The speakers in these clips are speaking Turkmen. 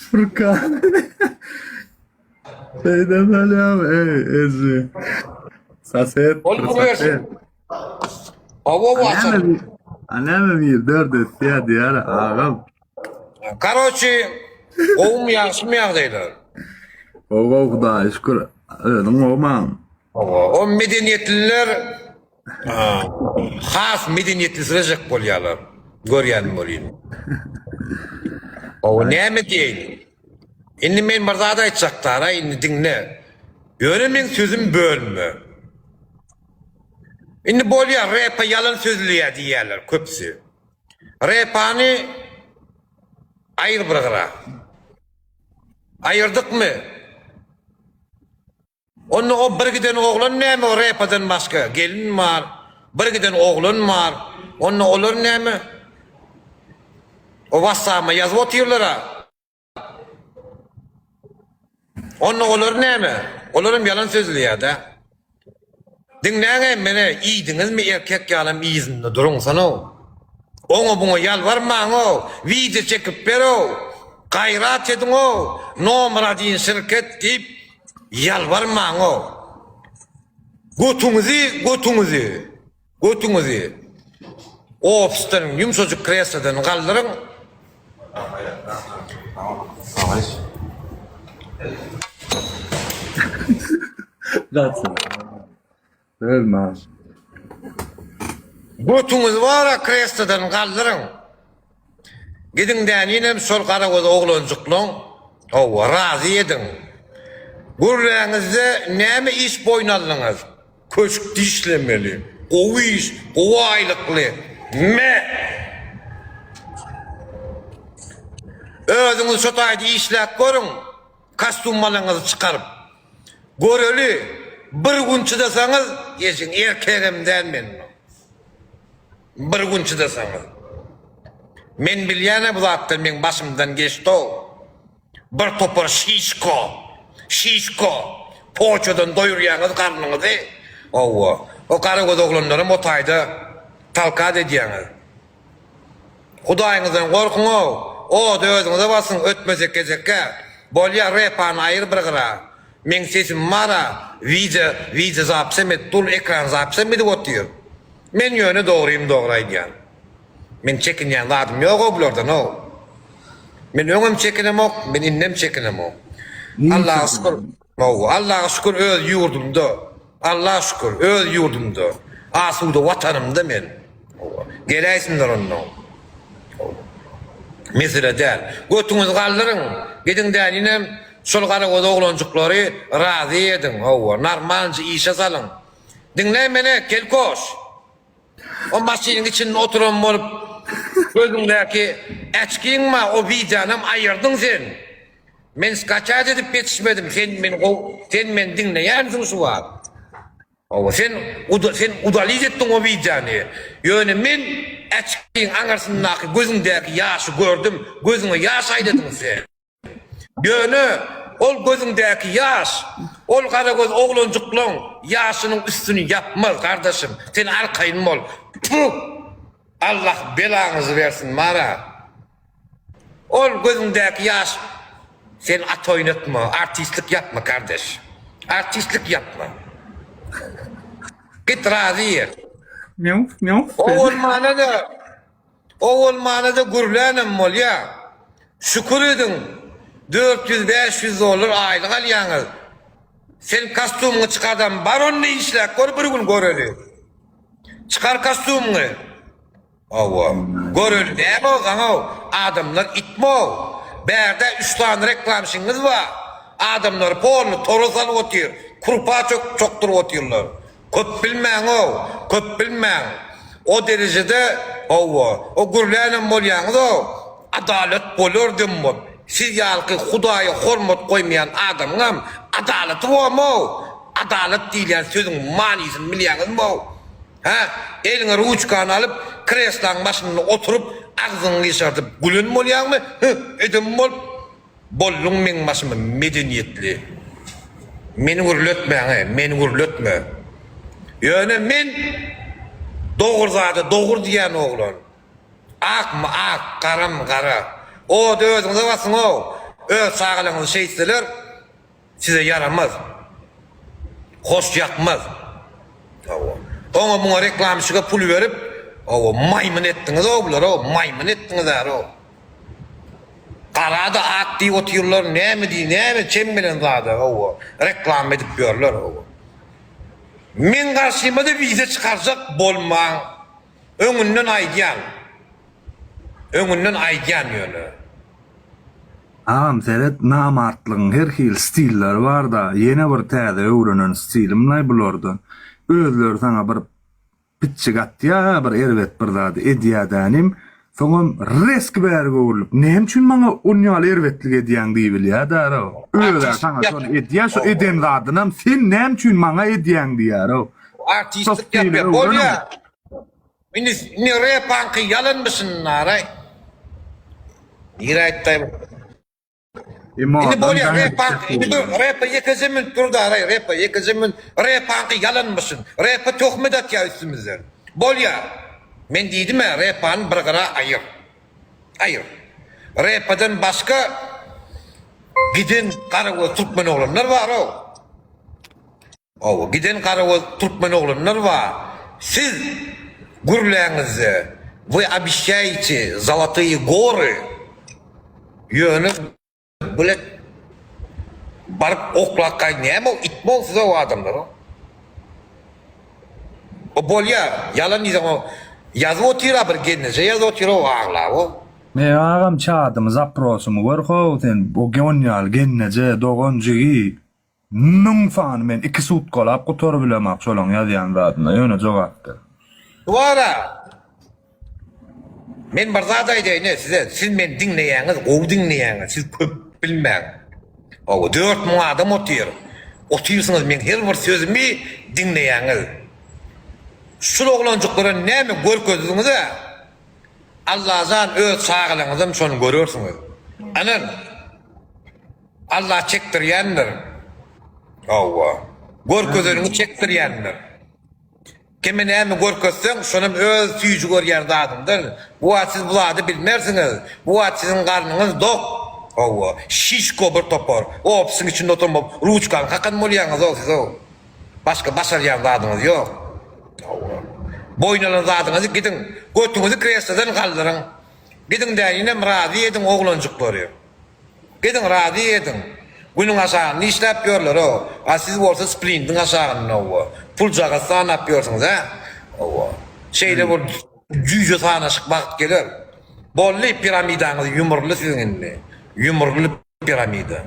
Furkan. Şeýdem bolýarmy eý eje. Soset. Ol bir bu soset. bersin. Hawa A näme açar. bir A näme bir dört etýär diýär agam. Karoçi, gowumy ýagşymy ýagdaýlar? Gowy gowy Hudaýa şükür. Özüň gowumy agam? Hawa, o medeniýetliler has medeniýetlisirejek bolýarlar. Görýän bolýan. Hawa, näme diýeýin? Indi men bir zat aýtjak dara, indi diňle. Ýöne meň sözüm bölme. Indi bolýar, repa ýalan sözleýär diýýärler köpüsi. Repany aýyr bir gyra. Aýyrdykmy? Onda o bir giden oglan näme o repadan başga gelin bar, bir giden oglan bar. Onda olar näme? O WhatsApp-a ýazyp otyrlar-a. Onda olar näme? Olaram ýalan sözleýär-dä. Diňläň-ä meni, iýdiňizmi erkek ýalam yzynda duruňsana-ow. Oňa-buňa ýalbarmaň-ow, wideo çekip ber-ow, gaýrat ediň-ow, nomer odin şirket diýip ýalbarmaň-ow. Götüňizi, götüňizi. Götüňizi ofisden ýumşajyk kreslodan galdyryň. Götüňizi bara kreslodan galdyryň. Gidiň däninem şol garagöz oglanjyklaň hawa razy ediň. Gürläňizde näme iş boýun aldyňyz? Köşkde işlemeli. Gowy iş, gowy aýlykly. Me! Özüňiz şo taýda işläp görüň, kostýumalaryňyzy çykaryp. Göreli, bir gün çydasaňyz, ejeň erkegem däl men. Bir gün çydasaňyz. Men bilýän-ä bu zatlar meň başymdan geçdi-ow. Bir topar şişko. Şişko. Poçadan doýurýaňyz garnyňyzy. Hawa. O garagöz oglanlaram o taýda talkat edýäňiz. Hudaýyňyzdan gorkuň-ow. Ody özüňize basyň, ötmesek gezekkä. Bolýa, repany aýyr bir gyra. Meň sesim bar-a, wideo, wideo zapisem edip dur, ekran zapisem edip otyr. Men ýöne dogrymy dogry aýdýan. Men çekinýän zadym ýog-ow bulardan-ow. Men öňem çekinemok, men indem çekinemok. Allaha şükür, hawa, Allaha şükür öz ýurdumda, Allaha şükür öz ýurdumda, asuda watanymda men. Hawa, geläýsinler onda. Hawa. Mesele däl. Götüňizi galdyryň, gidiň dälinem şol garagöz oglanjyklary razy ediň, hawa, normalnyja işe salyň. Diňle meni, kelkoş! O maşynyň içinde oturan bolup gözüňdäki äçkiň bar o wideonam aýyrdyň sen. Men skaçat edip ýetişmedim sen meni gow sen meni diňleýänsiň şu wagt. Hawa sen sen udalit etdiň o wideony. Ýöne men äçkiň aňyrsyndaky gözüňdäki ýaşy gördüm gözüňe ýaş aýladyň sen. Ýöne ol gözüňdäki ýaş, ol garagöz oglanjyklaň ýaşynyň üstüni ýapmaz, gardaşym. Sen arkaýyn bol. Tfu! Allah belaňyzy bersin, mara. Ol gözüňdäki ýaş Sen at oýnatma, artistlik ýapma, kardeş. Artistlik ýapma. Git razy et. Mew, mew. O bolmana-da O bolmanda-da gürlänem bolýa. Şükür ediň, 400-500 dollar aýlyk alýaňyz. Sen kostýumyňy çykardam, bar onda işläp gör bir gün göreli. Çykar kostýumyňy. Hawa, göreli näme o saňa adamlar itmi-ow. Bärde üç sany reklamşyňyz bar. Adamlary polny tora salyp otyr, krupa çokduryp otyrlar. Köp bilmäň-ow, köp bilmäň. O derejede, hawa, o gürlänem bolýaňyz-ow, adalat bolar dem bolup. Siz ýalyky Hudaýa hormat goýmaýan adamyňam adalaty bormy-ow? Adalat diýilýän sözüň manysyny bilýäňizmi-ow? Hä? Eliňe ruçkany alyp, kreslaň başynda oturyp, agzyňy gyşardyp gülen bolýaňmy? Hü, eden bolup. Bolduň meň başyma medeniýetli. Meni gürletmäňe, meni gürletme. Ýöne men dogry zada dogry diýýän oglan. Akmy ak, garamy gara. Ody özüňize basyň-ow. Öz çagalaryňyzy şeýtseler, size ýaramaz. Hoş ýakmaz. Hawa. Oňa muňa reklamşige pul berip, hawa, maýmyn etdiňiz-ow bulary-ow, maýmyn etdiňiz-ä-ow. Gara-da ak diýip otyrlar, näme diý, näme çem gelen zada, hawa, reklama edip ýörler, hawa. Meň garşyma-da wiza çykarjak bolmaň. Öňünden aýdýan. Öňünden aýdýan ýöne. Agam seret namartlygyň her hili stilleri barda ýene bir täze öwrenen stilimlaý bulardan özleri saňa bir pitjik atýa bir erbet bir zady edýädänim soňam reski bärik öwrülip näme üçin maňa onýaly erbetlik edýäň diýibilýädärow özä saňa şony edýä şo eden zadynam sen näme üçin maňa edýäň diýärow şo Artistlik stili ýapýa öwreniň. bolýa. Indi indi repaňky ýalanmyşyn naraý. Nirä aýtdaý. Indi bolýa repaňky indi dur repa ýekeje minut dur daraý repa ýekeje minut repaňky ýalanmyşyn. Repa töhmet atýa üstümizden. Bolýa. Men diýdim-ä repany bir gyra aýyr. Aýyr. Repadan başga giden garagöz türkmen oglanlar bar-ow. Hawa, giden garagöz türkmen oglanlar bar. Siz gürläňizde Вы обещаете zolotые gory, ýöne blet baryp oklap gaý näme ol itmi ol size o adamlar o. O bolýa ýalan diýseň o ýazyp otyra bir gelneje ýazyp otyr o aglap o. Me agam çadymy zaprosymy gör how sen o ýaly gelneje dogan jigi 1000 sany men 2 sutkalap gutaryp bilemok şolaň ýazýan zadyna ýöne jogap ber. Dwara! Men bir zat aýdaýyn size, siz meni diňleýäňiz, gowy diňleýäňiz, siz köp bilmäň. Hawa, 4000 adam otyr. Otyrsyňyz meň her bir sözümi diňleýäňiz. Şul oglanjyklara näme görkezdiňiz-ä? Allajan öz çagalaryňyzam şony görersiňiz. Ynan. Allah çekdirýändir. Hawa. Görkezeniňi çekdirýändir. Kime näme görkezseň, şonam öz süýji görýän zadyňdyr. Bu wagt siz bu zady bilmersiňiz. Bu wagt siziň garnyňyz dok. Hawa. Şişko bir topar. Ofisiň içinde oturmap, ruçkany kakan bolýaňyz-ow siz-ow. Başga başarýan zadyňyz ýok. Hawa. Boýun alan zadyňyzy gidiň, götüňizi kreslodan galdyryň. Gidiň dälinem razy ediň oglanjyklary. Gidiň razy ediň. Günüň aşagynda işläp ýörler-ow. A siz bolsa splintiň aşagynda-ow. Puljagaz sanap ýörsüňiz, hä? Hawa. Şeýle bir jüýje sanaşyk wagt geler. Boldy, piramidaňyz ýumruldy siziň indi. Ýumruldy piramida.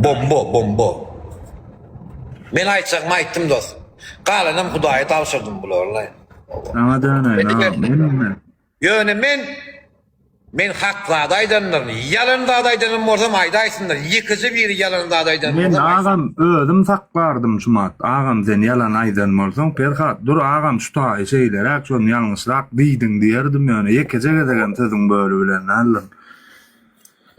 Bomba, bomba. Men aýtjagymy aýtdym dos. Galanam Hudaýa tabşyrdym bularlaý. Saňa döneýin agam. Hemme. Ýöne men men hak zat aýdandyryn. Ýalan zat aýdanam bolsam aýdaýsynlar. Ýekeje biri ýalan zat aýdan Men bolsam aýtsyn. agam özüm saklardym şumat. Agam sen ýalan aýdan bolsaň Perhat dur agam şu taýy şeýleräk şony ýalňyşrak diýdiň diýerdim ýöne ýekeje gezegem sözüň böli bilen däldir.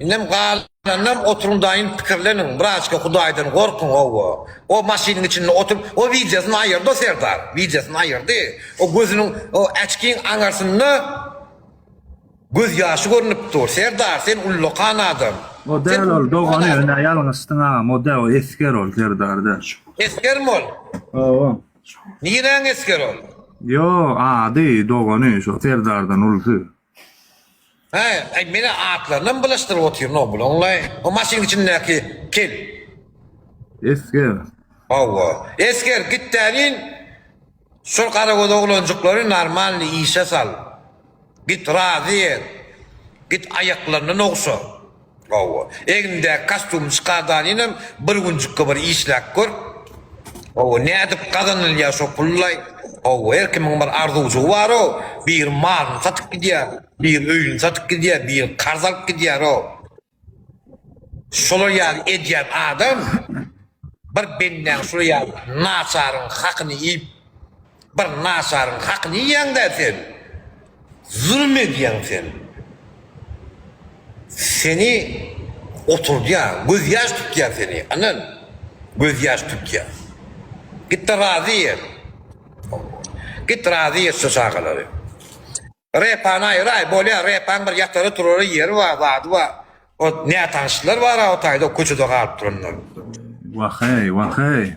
Indem galanynam oturyň daýyn pikirleniň birazka hudaýdan gorkuň howwa o maşynyň içinde oturyp o wideosyny aýyrdy o serdar wideosyny aýyrdy o gözüniň o äçkiň aňarsynda göz ýaşy görünip dur serdar sen ullakan adam O sen däl ol ullakan dogany adam ýöne ýalňyşdyň agam o däl o esger ol serdar däl. Esgermi ol? Hawa. Niräň esgeri ol? Ýo ady dogany şo serdardan ulusy. Hä, aý menä atlarynam bulaşdyryp otyryn-ow bulaňlaý. O maşynyň içindäki kel. Esger. Hawa. Esger, git dälin, şol garagöz oglanjyklary normalnyý işe sal. Git razy et. Git aýaklaryndan ogşa. Hawa. Egnindäki kostýumyny çykardanynam bir günjükge bir işläp gör. Hawa, nädip gazanylýar şo pullaý? Hawa, her kimiň bir arzuwjygy bar-ow. Biri malyny satyp gidýär, biri öýüni satyp gidýär, biri karz alyp gidýär-ow. Şolar ýaly edýän adam bir bendäň şular ýaly naçaryň hakyny iýip, bir naçaryň hakyny iýýäň-dä sen. Zulum edýäň sen. Seni oturdýar, gözýaş tutýar seni. Anan, gözýaş tutýar. Git-de razy et. Git razy et şu çagalary. Repany aýyraý, bolýa, repaň bir ýatara turara ýeri bar, zady bar. O nätanyşlar bar-a o taýda köçede galyp duranlar. Wah-eý, wah-eý.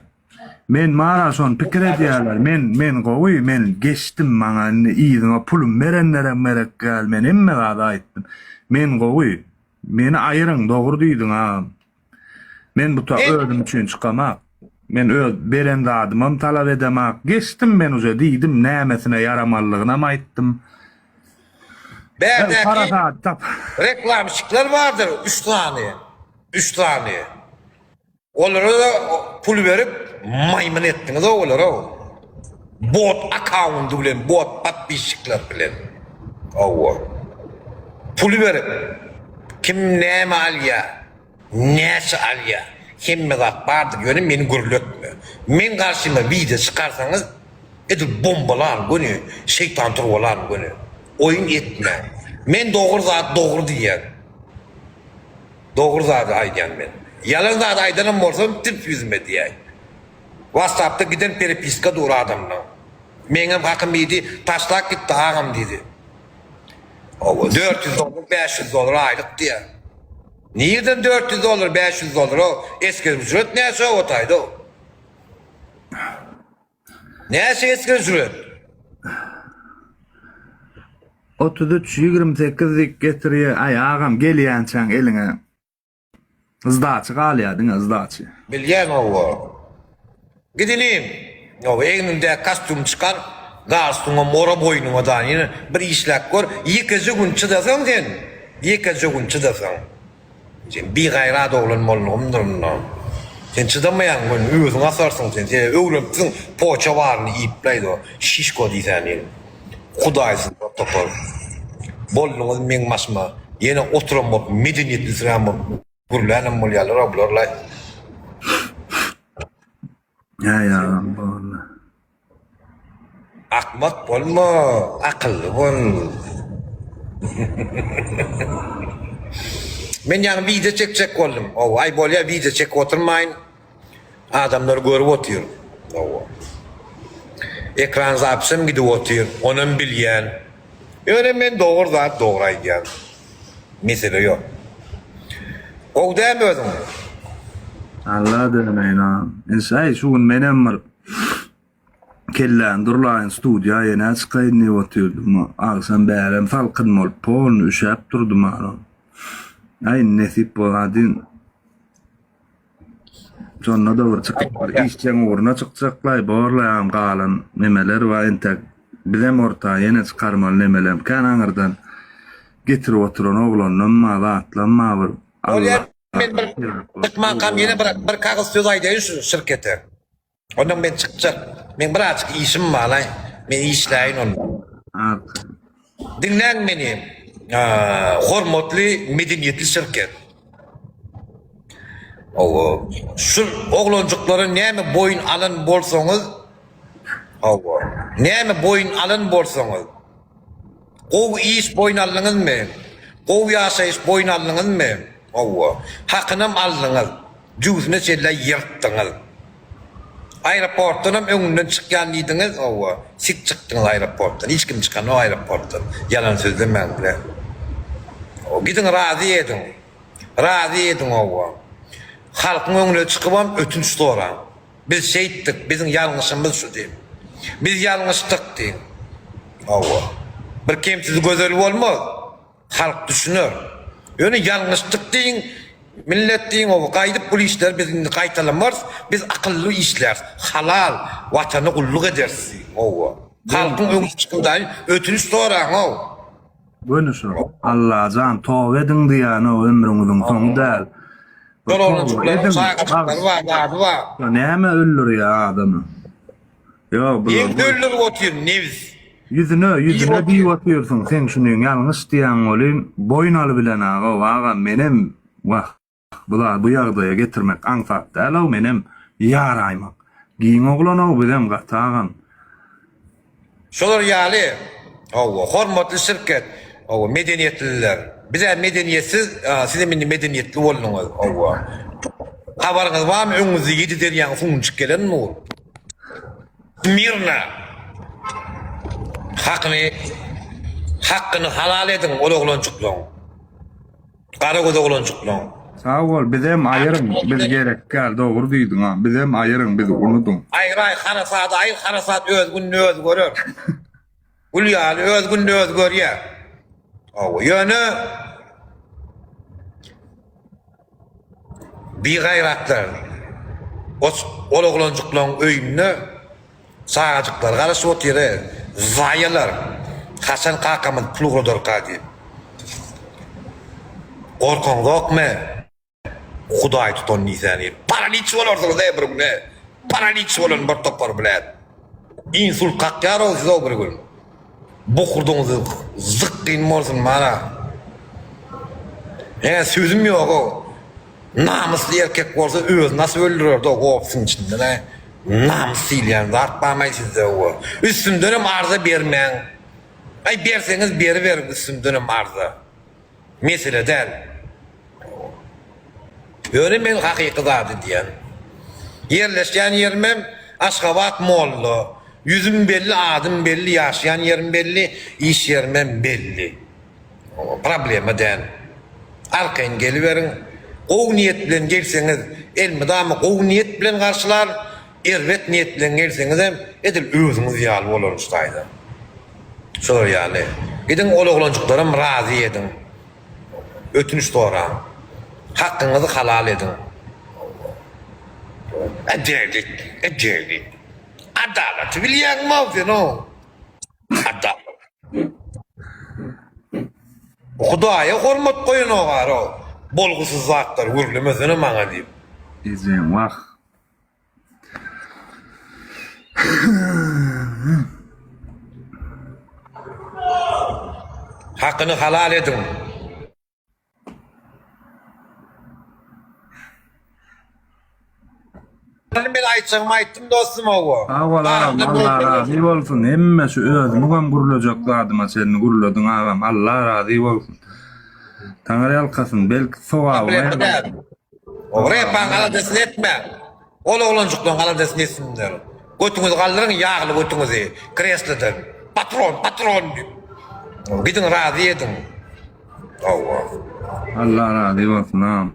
Men bar-a şony pikir edýärler. Men, men gowy, men geçdim, maňa indi yzyma pulum berenlerem gerek däl, men hemme zady aýtdym. Men gowy. Meni aýyryň, dogry diýdiň agam. Men bu ta özüm üçin çykamak. Men öz beren zadymam talap edemak. Geçdim men uje diýdim, nämesine ýaramaldygynam aýtdym. Bärdäki reklamşikler bardyr, üç sany. Üç sany. Olara-da pul berip maýmyn etdiňiz-ow olary-ow. Bot akkaundy bilen, bot podpisçikler bilen. Hawa. Puly berip, kim näme alýar, näçe alýar, hemme zat bardyr, ýöne meni gürletme. Meň garşyma wideo çykarsaňyz, edil bombalaryn göni, şeýtan turbalaryn göni. Oýun etmäň. Men dogry zady dogry diýýän. Dogry zady aýdýan men. Ýalan zady aýdanam bolsam tüp ýüzüme diýäý. Whatsappda giden perepiska dur adamlaň. Meňem hakym iýdi, taşlap gitdi agam diýdi. Hawa, 400 dollar, 500 dollar aýlyk diýýär. Nirden 400 dollar, 500 dollar o? Esger ücret näçe o taýda? Näçe esger ücret? 33 28 diýip getirýär. Aý agam gelýänçäň eliňe Zdaçy galýar diňe zdaçy. Bilýän owo. Git inim. Owo egniňdäki kostýumy çykar, galstuňam ora boýnuňa da ýene bir işläp gör. Ýekeje gün çydasaň sen, ýekeje gün çydasaň. Sen bigaýrat oglan boldugymdyr munda. Sen çydamaýaň göni özüň asarsyň sen. Sen öwrenipsiň poça baryny iýiplaýda şişko diýsäniň. Hudaýsyz bir topar. Bolduňyz meň başyma. Ýene oturan bolup medeniýetlisirän bolup gürlänem bolýarlar-a bular-laý. Äý agam boldy. Akmak bolma, akylly bol. Men ýaňy wideo çekjek boldum. Hawa, aý bolýa wideo çekip oturmaýyn. Adamlar görüp otyr. Hawa. Ekran zapisem gidip otyr. Onam bilýän. Ýöne men dogry zat dogry aýdýan. Mesele ýok. Gowy dämi özüň? Alla döneýin agam. Enşaý şu gün menem bir kelläni durlaýyn studiýa ýene çykaýyn diýip otyrdym. Agşam bärem salkyn bolup polny üşäp durdum agam. Aý nesip bolsa Şonda-da bir çykyp bir işjeň ugruna çykjaklaý borlaýam galan nemeler bar entek bizem orta ýene çykarmaly nemelem kän aňyrdan getirip oturan oglanlam bar zatlam bar bir Bolýar men bir çykmankam ýene bir bir kagyz söz aýdaýyn şu şirkete. Ondan men çykjak. Meň birazjyk işim bar-laý. Men işläýin onda. Diňläň meni, hormatly medeniýetli şirket. Hawa, şu oglanjyklara näme boýun alan bolsaňyz, hawa, näme boýun alan bolsaňyz, Gowy iş boýun aldyňyzmy? Gowy ýaşaýyş boýun aldyňyzmy? Hawa. Hakynam aldyňyz. Jübüsine çenli ýyrtdyňyz. Aeroportdanam öňünden çykýan diýdiňiz, hawa. Sik çykdyňyz aeroportdan. Hiç kim çykanok aeroportdan. Ýalan sözlemäň bile. Hawa, gidiň razy ediň. Razy ediň hawa. Halkyň öňüne çykybam ötünç soraň. Biz şeýtdik, biziň ýalňyşymyz şu diýip. Biz ýalňyşdyk diýiň. Hawa. Bir kemsiz gözel bolmaz. Halk düşüner. Ýöne ýalňyşdyk diýiň, millet diýiň, hawa, gaýdyp bul işleri biz indi gaýtalamarys, biz akylly işläris, halal, Watana gulluk ederis diýiň, hawa. Halkyň öňüne çykyň daýy, ötünç soraň-ow. Göni şo. Allajan toba ediň diýýän-ow ömrüňiziň soňy däl. Bir Şol toba oglanjyklaryň ediň. çagajyklary bar, zady bar. Şo näme öldürýär adamy? Ýok, bular Nebis öldürip otyr, nebis. Ýüzüne, ýüzüne Diýip diýip otyrsyň, seň şunyň ýalňyş diýýäň welin, boýun alybilenagow agam menem wah. Bu zady bu ýagdaýa getirmek aňsat däl-ow, menem ýaraýmak. Giň oglan-ow bizem gaty agam. Şolar ýaly, hawa, hormatly şirket, hawa, medeniýetliler. Biz-ä medeniýetsiz, sizem indi medeniýetli bolduňyz, hawa. Habaryňyz barmy, öňüňizde ýedi derýaň suwuny içip gelen dur. Smirna. Hakyny. Hakkyny halal ediň ol oglanjyklaň. Gara göz oglanjyklaň. Sag bol bizem aýyryň biz gerekgäl dogry diýdiň a bizem aýyryň bizi unudyň. Aýyr aý harasady aýyr harasat öz gününi özi görer. Gül ýaly öz gününi özi görýär. Hawa ýöne bigaýratlar ol oglanjyklaň öýünde Çagajyklar garaşyp otyr-e, zaýalar, haçan kakamyz pul ugradarka diýip. Gorkaňzokmy, Hudaý tutan diýsäni, paraliç bolarsyňyz-e bir gün-e, paraliç bolan bir topar bilen. Insult kakýar-ow siz-ow bir gün. Bokurdagyňyz zykgyn bolsun mana. Hä, sözüm ýog-ow. Namysly erkek bolsa özüni asyp öldürerdi-ow gopsuň içinden-ä. Namys diýilýän zat barmaý sizde owa. Üstümdenem arza bermäň. Aý berseňiz beriberiň üstümdenem arza. Mesele däl. Ýöne men hakyky zady diýýän. Ýerleşýän ýerimem Aşgabat molla. Ýüzüm belli, adym belli, ýaşaýan ýerim belli, iş ýerimem belli. Problema däl. Arkaýyn geliberiň. Gowy niýet bilen gelseňiz, elmydama gowy niýet bilen garşylar, erbet niýet bilen gelseňizem, edil özüňiz ýaly bolar şu taýda. Şolar ýaly. Gidiň ol oglanjyklaram razy ediň. Ötünç soraň. Hakyňyzy halal ediň. Adalat, adalat. Adalaty bilýäňmi-ow sen-ow? Adalat. Hudaýa hormat goýanok ara bolgusyz zatlar gürlemesene maňa diýip. Ejeň wah. Hakyny halal ediň. Men aýtjagymy aýtdym dostum hawa. Sag bol agam Allah razy bolsun hemme şu özümiňem gürlejek zadyma çenli gürlediň agam Allah razy bolsun. Taňry ýalkasyn belki sogabyňa ýazar. Repaň aladasyny etme. Ol oglanjyklaryň aladasyny etsinler. Götüňizi galdyryň ýagly götüňizi kreslodan. Patron, patron diýip. Gidiň razy ediň. Hawa. Allah razy bolsun agam.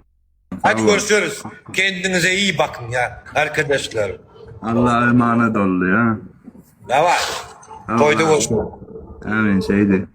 Hadi görüşürüz. Kendinize iyi bakın ya arkadaşlar. Allah'a emanet ol ya. Daway. Toýda görüşürüz. Amin şeýdi.